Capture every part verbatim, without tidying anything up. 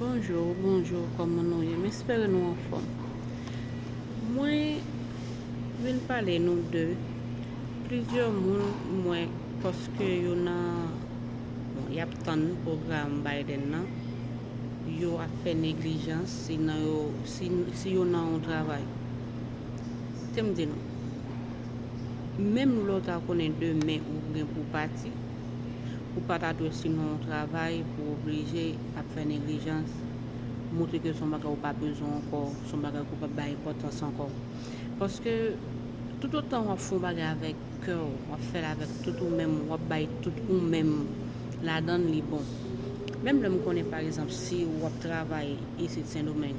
Bonjou, bonjou, kòman nou ye? M espere nou anfòm. Mwen vin pale nou de plizyè moun m wè paske yo nan, bon, y ap tann pwogram Biden nan, yo ap fè neglijans si nan yo, si, si yo nan yon travay. Kite m di nou, menm lè w ta konnen demen ou gen pou pati, ou pa ta dwe si nan yon travay pou oblije ap fè neglijans, montre ke se yon bagay ou pa bezwen ankò, se yon bagay ke w pa bay enpòtans ankò. Paske toutotan w ap fè yon bagay avèk kè w, w ap fè l avèk tout ou menm, w ap bay tout ou menm ladan l, li bon. Menm lè m konnen, pa egzanp, si w ap travay isit Sendomeng,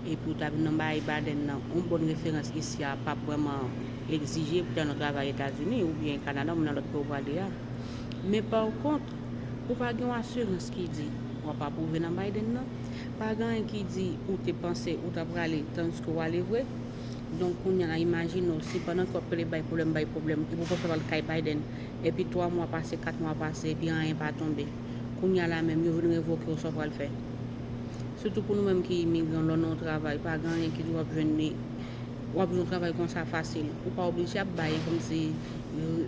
epi w ta vin nan bay Biden nan, yon bòn referans isi a p ap vrèman egzije pou w al nan travay Etazini oubyen Kanada oubyen nan lòt peyi w prale a. Men pa kont, ou pa gen yon asirans ki di w ap apwouve nan Biden nan, pa gen anyen ki di ou te panse ou ta prale tandiske w ale vre. Donk, kounye a la, imajine w, si pandan ke w ap pede bay pwoblèm, bay pwoblèm, epi w panse w al kay Biden, epi twa mwa pase, kat mwa pase, epi anyen pa tonbe. Kounye a la menm, yo vin revoke w, sa w pral fè? Sitou pou nou menm ki imigran, lè w nan yon travay, pa gen anyen ki di w ap jwenn ni, w ap jwenn yon travay konsa fasil. Ou pa oblije ap bay kòmsi,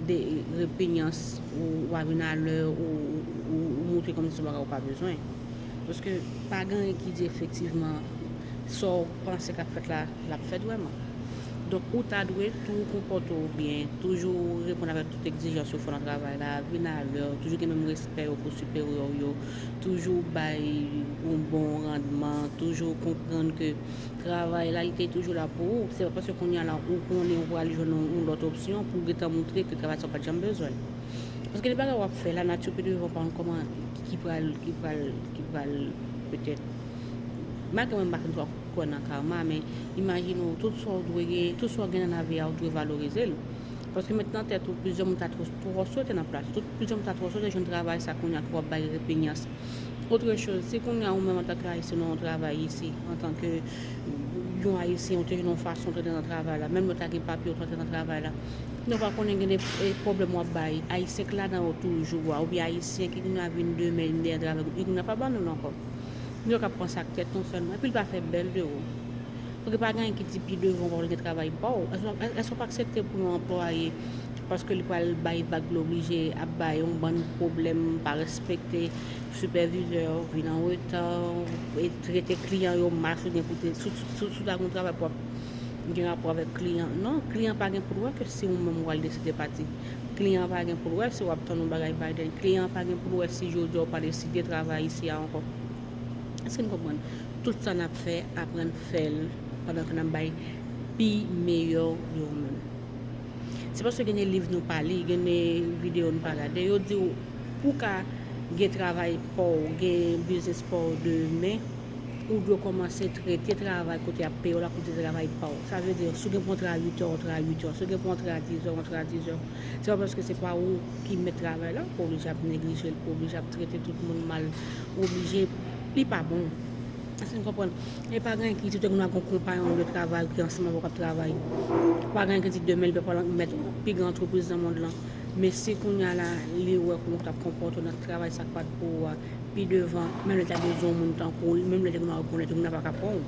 de, repenyans, ou, ou pa vin alè, ou, ou, ou montre kòmsi se yon bagay ou pa bezwen. Paske pa gen anyen ki di efektivman sa w panse k ap fèt la, l ap fèt vrèman. Donk, ou ta dwe tou konpòte w byen, toujou reponn avèk tout egzijans yo fè w nan travay la, vin alè, toujou gen menm respè yo pou siperyè w yo, toujou bay yon bon randman, toujou konprann ke travay la, li te toujou la pou ou. Se pa paske kounye a la, ou konnen ou pral jwenn yon, yon lòt opsyon pou w gentan montre ke travay sa w pa t janm bezwen l. Paske gen bagay w ap fè, lanati pi devan pa konn kòman ki pral, ki pral, ki pral petèt. Malgre mwen m pa fin twò kwè nan karma, men imajine w, tout sa w dwe gen, tout sa w gen nan lavi a, ou dwe valorize l. Paske met nan tèt ou, plizyè moun ta twò, twò swete nan plas ou, tout, plizyè moun ta twò swete jwenn travay sa kounye a ke w ap bay repenyans. Otre choz, si kounye a ou menm antanke Ayisyen nan yon travay isi, antanke yon Ayisyen, ou te jwenn yon fason trete nan travay la, menm lè w ta gen papye ou trete nan travay la, nou pa konnen gen de, e, pwoblèm w ap bay Ayisyen k ladan yo toujou a, oubyen Ayisyen ki gen a vin demen, vin dèyè travay, li gen a pa ban nou l ankò. Nou ka panse ak tèt nou sèlman, epi l pa fè bèl de ou. Paske pa gen anyen ki di pi devan w gen travay pa w. Èske, èske w pa aksepte pou yon anplwaye, paske li pral bay vag, li oblije ap bay yon bann pwoblèm, pa respekte sipèvizè, vin an reta, e trete kliyan yo mal, sou gen kote, sou, sou, sou, sou ta gen yon travay pou w ap gen rapò avèk kliyan. Non, kliyan pa gen pou l wè ke si ou menm ou al deside pati. Kliyan pa gen pou l wè si w ap tann yon bagay Biden. Kliyan pa gen pou l wè si jodi a w pa deside travay isi a ankò. Èske n konprann? Tout sa n ap fè, aprann fè l pandan ke n ap bay pi meyè de nou menm. Se paske gen de liv nou pa li, gen de videyo nou pa gade, yo di w pou w ka gen travay pa w, gen biznis pa w demen, ou dwe kòmanse trete travay kote y ap peye w la kòmsi se travay pa w. Sa vle di, si w gen pou w travay uit è, w travay uit è. Si w gen pou w travay diz è, w travay diz è. Se pa paske se pa ou ki mèt travay la, ou pa oblije ap neglije l, ou pa oblije ap trete tout moun mal, ou oblije, li pa bon. Èske n konprann? E pa gen anyen ki di w te gen dwa gen yon konpayon de travay ki ansanm avè w k ap travay. Pa gen anyen ki di demen li pral mèt pi gran antrepriz nan mond lan. Men si kounye a la, li wè kòman w t ap konpòte w nan travay sa k pa t pou ou a, pi devan, menm lè l ta bezwen yon moun tankou w, menm lè l te gen dwa rekonèt ou, moun nan pa ka pran w.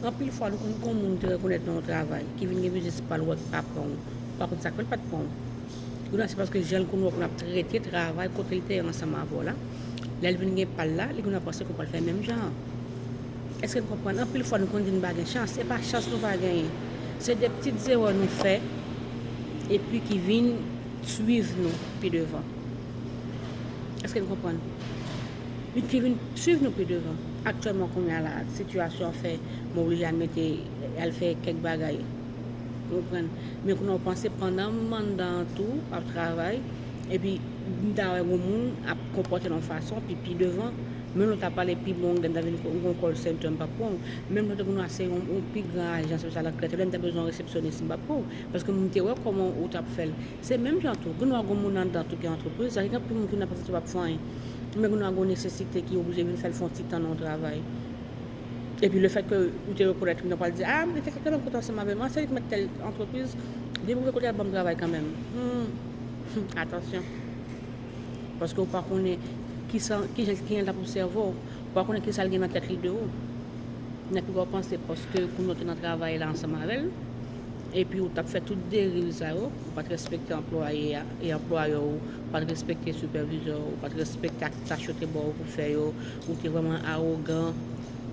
Anpil fwa, nou konn gen yon moun te rekonèt nan yon travay, ki vin gen biznis pa l, wè ki pa pran w. Pa konn sa k fè l pa t pran w. Gen dwa se paske jan l konn wè w konn ap trete travay kote l te ye ansanm avè w la. Lè l vin gen pa l la, li gen dwa panse ke w pral fè menm jan an. Èske n konprann? Anpil fwa, nou konn di n pa gen chans. Se pa chans nou pa genyen. Se de ptit zerè nou fè, epi ki vin swiv nou pi devan. Èske n konprann? Li ki vin swiv nou pi devan. Aktyèlman, kounye a la, sitiyasyon an fè, mwen oblije al mete, al fè kèk bagay. Ou konprann? Men kounye a w panse pandan m anndan an tou, ap travay, epi m ta wè yon moun ap konpòte l yon fason, pi, pi devan, menm lè w ta pale pi bon, gen ta vin yon call center, m p ap pran w. Menm lè w te gen dwa se yon, yon pi gran ajans, se sa l ap kreye, lè m ta bezwen yon resepsyonis, m p ap pran w. Paske m te wè kòman ou t ap fè l. Se menm jan tou, gen dwa gen moun anndan tou ki antrepriz, sa gen anpil moun ki nan panse se p ap fè anyen. Men gen dwa gen nesesite ki oblije vin fè l fè yon ti tan nan yon travay. Epi lefètke ou te rekonèt moun nan pral di, a, m te fèk menm kontan ansanm avè m, a, se li k mèt tèl antrepriz, depi w kote al ban m travay kanmenm. Hmm, atansyon. Paske w pa konnen kisa, kijan, kijan l t ap obsève w. Ou pa konnen kisa l gen nan tèt li de ou. Nan pi gwo panse, paske kounye a w te nan travay la ansanm avè l, epi ou t ap fè tout deriv sa yo, ou pa t respekte anplwaye a, e anplwayè w, ou pa t respekte sipèvizè w, ou pa t respekte ak tach yo te ba w pou fè yo, ou te vrèman awogan.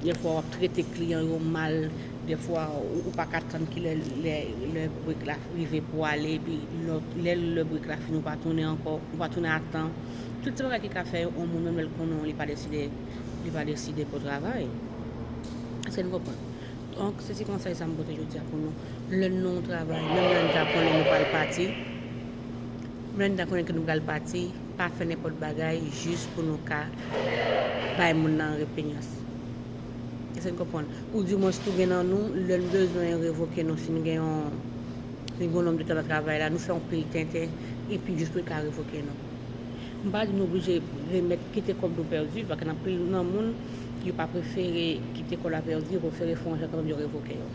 Dèfwa w ap trete kliyan yo mal, dèfwa ou, ou pa ka tann kilè lè, lè brek la rive pou ale, epi lè, lè, lè brek la fini, ou pa tounen ankò, ou pa tounen a tan. Tout se bagay ki ka fè yon moun, menm lè l konnen w, li pa deside, li pa deside pou travay. Èske nou konprann? Donk, se ti konsèy sa m pote jodi a pou nou. Lè n nan yon travay, menm lè n ta konnen nou pral pati, menm lè n ta konnen ke nou pral pati, pa fè nenpòt bagay jis pou nou ka bay moun nan repenyans. Èske n konprann? Ou dimwens tou gen nan nou, lè n bezwen revoke nou, si n gen yon, si n gen yon nonb de tan nan travay la, nou fè yon pil tenten, epi jis pou yo ka revoke nou. M pa di nou oblije remèt, kite kòb nou pèdi, paske nan pil nan moun, yo pa prefere kite kòb la pèdi, yo prefere fè yon jan kanmenm yo revoke yo.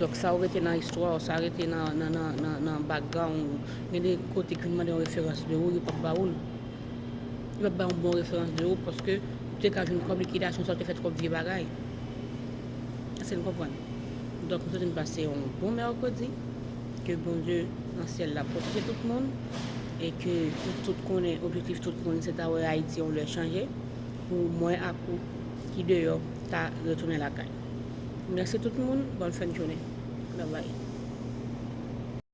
Donk, sa w rete nan istwa w, sa rete nan, nan, nan, nan, nan background ou. Gen de kote ki vin mande yon referans de ou, yo p ap ba ou l. Yo p ap ba yon bon referans de ou, paske ou te ka jwenn kòb likidasyon, sa w te fè twòp vye bagay. Èske n konprann? Donk, m swete n pase yon bon mèkredi. Ke Bondye nan syèl la pwoteje tout moun. E ke nou tout konnen objektif tout moun, se ta wè Ayiti yon lè chanje. Pou mwen ak ou ki deyò, ta retounen lakay. Mèsi tout moun, bòn fen jounen. Bye bye.